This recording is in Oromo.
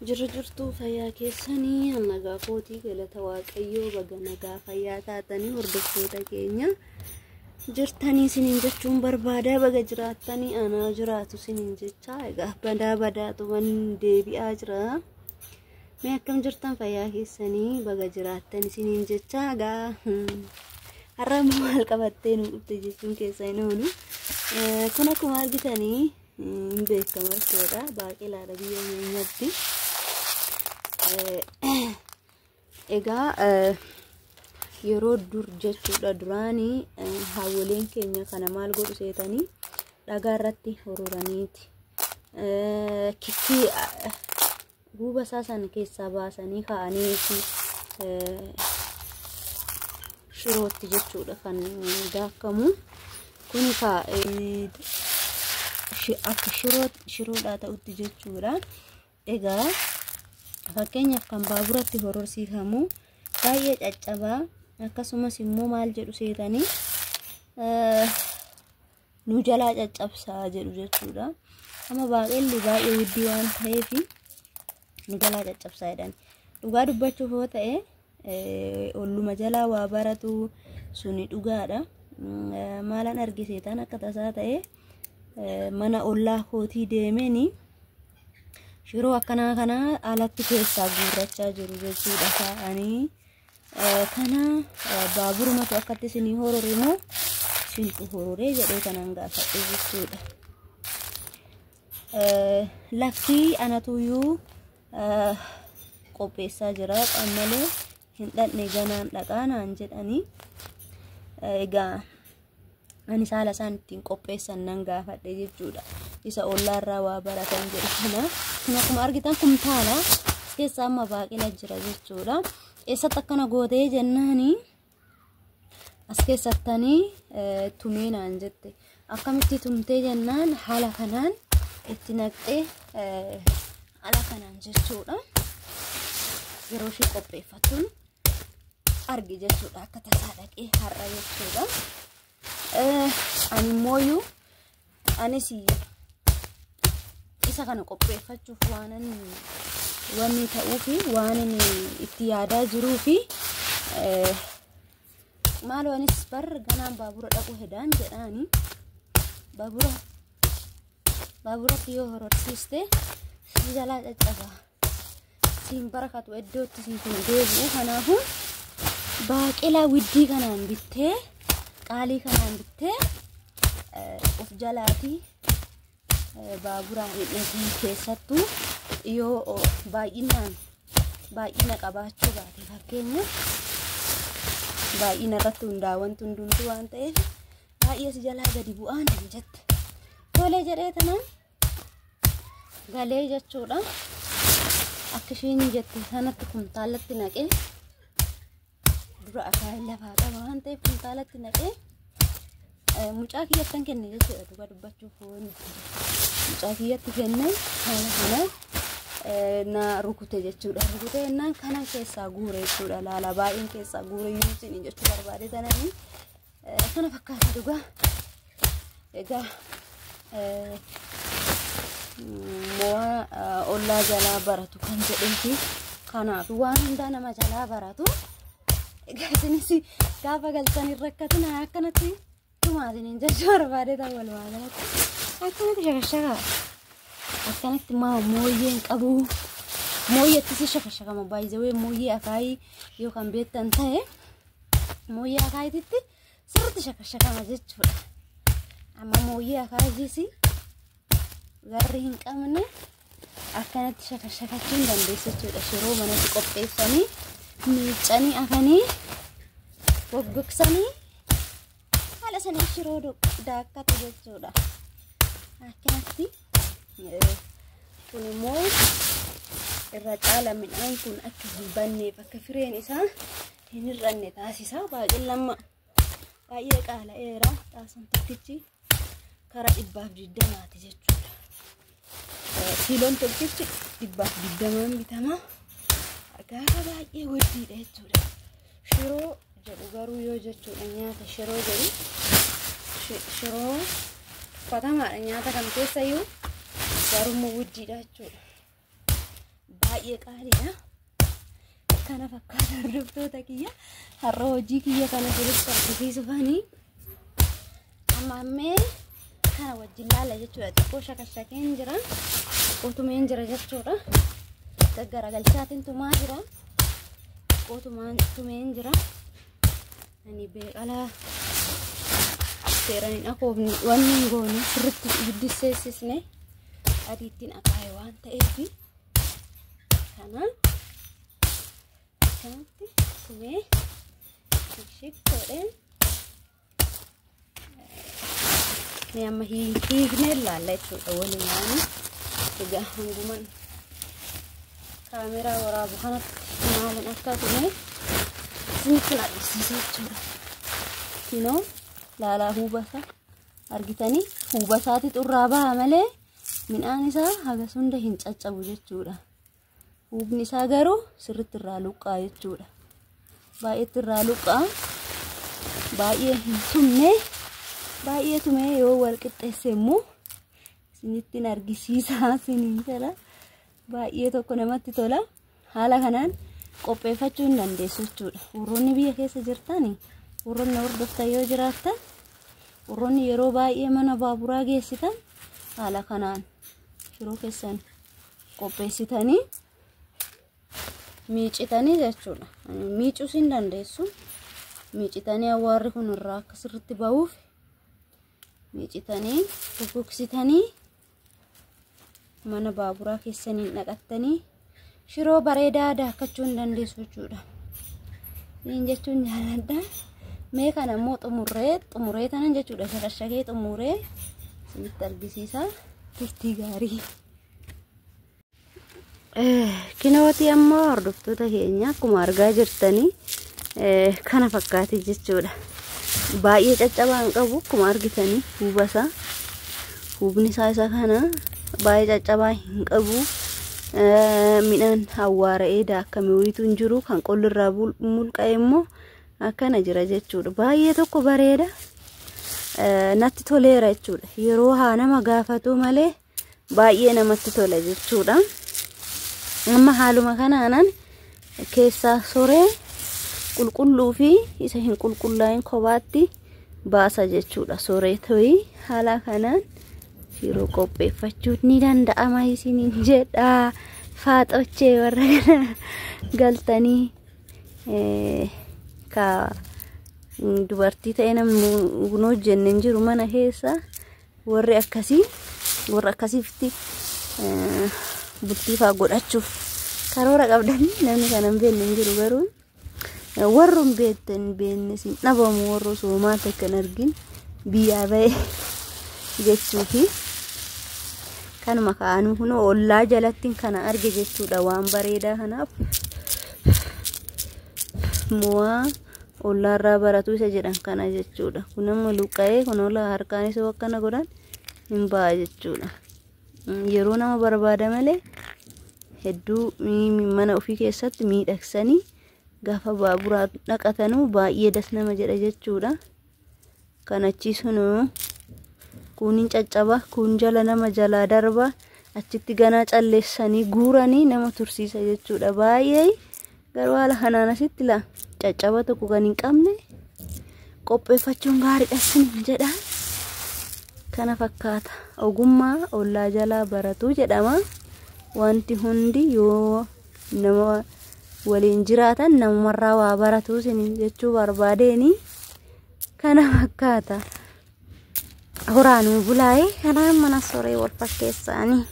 Jirra jirtuu fayyaa keessanii nagaa kootii galata Waaqayyoo baga nagaa fayyaa taatanii hordoftoota keenya jirtanii isiniin jechuun barbaada baga jiraattanii anaa jiraatu isiniin jecha egaa badaa badaatuman deebi'aa jira. Mee akkam jirtan fayyaa keessanii baga jiraattan isiniin jecha egaa har'a maal qabattee nu dhufte jechuun keessa hin oolu. Kun akkuma argitanii hin beekama jechuudha. Baaqelaadha biyya keenyatti. Egaa yeroo dur jechuudha duraanii haawwoleen keenya kana maal godhu seetanii dhagaa irratti hororaniiti. Kikkii guuba isaa san keessaa baasanii kaa'aniiti shirootti jechuudha kan daakamu. Kun akka shiroodhaa ta'utti jechuudha. Egaa fakkeenyaaf kan baaburatti hororsiifamu baay'ee caccabaa akkasumas immoo maal jedhu seetanii nu jalaa caccabsaa jedhu jechuudha. Amma baaqelli baay'ee widdii waan ta'eef nu jalaa caccabsaa jedhan. Dhugaa dubbachuuf yoo ta'e olluma jalaa waa baratu suni dhugaadha. Maalan argiseetaan akka tasaa ta'e mana ollaa kootii deemeni shiroo akkanaa kana alatti keessaa guurrachaa jiru jechuudha kaa'anii. Kana baaburumatu akkatti isinii horore moo isintu hororee jedhee kanan gaafadhe jechuudha. Lakkii anatuyyuu qopheessaa jira malee hin dhaqne ganaan dhaqaa naan jedhanii. Egaa ani saala isaan ittiin qopheessan nan gaafadhe jechuudha. Isa ollaarraa waa baratan jedhu kana. Kun akkuma argitan kumtaala keessa amma baaqela jira jechuudha. Eessatti akkana gootee jennaani as keessattanii tumee naan jette. Akkamitti tumtee jennaan haala kanaan itti naqxee haala kanaan jechuudha. Yeroo ishee qopheeffattuun argi jechuudha. Akka tasaa dhaqee har'a jechuudha. Ani immooyyuu anis isa kana qopheeffachuuf waanan wanni ta'uufi waan itti yaadaa jiruufi maaloo anis bar ganaan baabura dhaquu hedaan jedhaani baaburatti yoo hororsiiste si jalaa caccabaa siin barakatu iddootti siif hin deebi'u. Kanaafuu baaqelaa widdii kanaan bittee qaalii kanaan bittee of jalaatii baaburaan hin keessattuu yoo baay'inaan baay'ina qabaachuu baate fakkeenya baay'ina irratti hundaa'u wanti hundumtuu waan ta'eef baay'ee si jalaa gadi bu'aa naan jette. Tolee jedhee tanaan galee jechuudha. Akka isheen jette sanatti kumtaalatti naqee dura akaayii lafaa qaba waan ta'eef kumtaalatti naqee mucaa kiyyattan kenne jechuudha. Dhugaa dubbachuuf mucaa kiyyatti kenne haala kana na rukute jechuudha. Rukute jennaan kana keessaa guure jechuudha. Laala baay'een keessaa guure iyyuu jechuu barbaade tananii kana fakkaata dhugaa. Egaa mo'aa ollaa jalaa baratu kan jedheefi kanaaf waan hundaa nama jalaa baratu. Egaa isinis gaafa galtan hin rakkatina akkanatti tumaatiin jechuu barbaade ta'u walumaa galatti akkanatti shakashakaa akkanatti mooyyeen qabu mooyyettis shakashakama baay'ee mooyyee akaayii yoo kan beektan ta'e mooyyee akaayiitti sirriitti shakashakama jechuudha. Amma mooyyee akaayiis garri hin qabne akkanatti shakashakachuu hin dandeessu jechuudha. Shiroo manatti qopheessanii miiccanii afanii goggogsanii haala sanii shiroo daakkatu jechuudha. Akkanatti kun immoo irra caala midhaan kun akka hin banneef akka fireen isaa hin hir'anne taasisa. Baaqelaan baay'ee qaala'eera. Xaasan tokkichi karaa 120 jechuudha. Kiiloon tokkichi 120 bitama. Gaafa baay'ee waddiidha jechuudha. Shiroo jedhu garuu yoo jechuudha nyaata shiroo jedhu shiroo uffatamaadha nyaata kam keessayyuu garuu immoo waddiidha jechuudha. Baay'ee qaaliidha. Kana fakkaata hordoftoota kiyya. Har'a hojii kiyya kana sirriitti argisiisufanii amma ammee kana wajjin laala jechuudha. Xiqqoo shakashakeen jira. Xiqqoo tumeen jira jechuudha. Gaggaragalchaatiin tumaa jira. Xiqqoo tumeen jira. Ani beeqalaa seeraan hin akoofne wanni hin goone sirriitti ibiddi seessisne adiittiin akaa'e waan ta'eef kana akkanatti tumee shik godheen ni amma hiiknee ilaalla jechuudha walumaan. Egaa hanguman kaameraa waraabu kanatti maalin akka tumee isinitti agarsiisa jechuudha. Kinoo laalaa huubasa argitanii huubasaati xurraa baha malee midhaan isaa hagas hunda hin caccabu jechuudha. Hubni isaa garuu sirriitti irraa luqqaa jechuudha. Baay'eetti irraa luqqaa. Baay'ee hin tumne. Baay'ee tumee yoo wal qixxeesse immoo isinittiin argisiisaa isiniin jala. Baay'ee tokko namatti tola. Haala kanaan qopheeffachuu hin dandeessu jechuudha. Warroonni biyya keessa jirtan, warroonni hordoftan yoo jiraattan, warroonni yeroo baay'ee mana baaburaa geessitan haala kanaan shiroo keessan qopheessitanii miicitanii jechuudha. Miicuus hin dandeessu. Miicitanii awwaarri kun irraa akka sirriitti ba'uuf miicitanii gogogsitanii mana baaburaa keessaniin dhaqattanii shiroo bareedaa daakkachuu hin dandeessu jechuudha. Niin jechuun jaalladha. Mee kana immoo xumurree tanan jechuudha. Shakashakee xumuree isinitti argisiisa. Turtii gaarii. Kinootii ammoo hordoftoota keenya akkuma argaa jirtanii kana fakkaate jechuudha. Baay'ee caccabaa hin qabu akkuma argitanii hubasaa. Hubni isaa isa kana baay'ee caccabaa hin qabu. Midhaan awwaara'ee daakkame wayiitu hin jiru. Kan qollirraa mulqa'e immoo akkana jira jechuudha. Baay'ee tokko bareeda. Natti toleera jechuudha. Yeroo haa nama gaafatu malee baay'ee namatti tola jechuudha. Amma haaluma kanaanan keessaa soree qulqulluu fi isa hin qulqullaa'in kophaatti baasa jechuudha. Soree ta'ii haala kanaan shiroo qopheeffachuun ni danda'ama isiniin jedha. Faaxochee warra kana galtanii ka dubartii ta'e namni hin hojjenne hin jiru mana keessa warri akkasii warra akkasiitti bultii fa'aa godhachuuf karoora qabdan namni kana hin beekne hin jiru garuu warri hin beekne hin beekne sin dhabamu warra osoo maata akka hin argin biyyaa ba'e jechuufi kanuma kaa'anuu kun ollaa jalatti kana arge jechuudha waan bareedaa kanaaf mo'aa ollaarraa baratu isa jedhan kana jechuudha. Kun amma luqqa'ee kun ollaa harkaan isa akkana godhan hin ba'a jechuudha. Yeroo nama barbaada malee hedduu mana ofii keessatti miidhagsanii gaafa baaburaa dhaqatanuu baay'ee das nama jedha jechuudha. Kan achi sunuu kunin caccaba kun jala nama jalaa darba achitti ganaa calleessanii guuranii nama tursiisa jechuudha. Baay'ee garuu haala kanaan asitti la caccaba tokko kan hin qabne qopheeffachuun gaariidha isiniin jedha. Kana fakkaata ogummaa ollaa jalaa baratu jedhama. Wanti hundi yoo nama waliin jiraatan namumarraa waa baratu isiniin jechuu barbaadeeni kana fakkaata. Horaanuu bulaa'ee kanaan mana soree wal fakkeessaanii.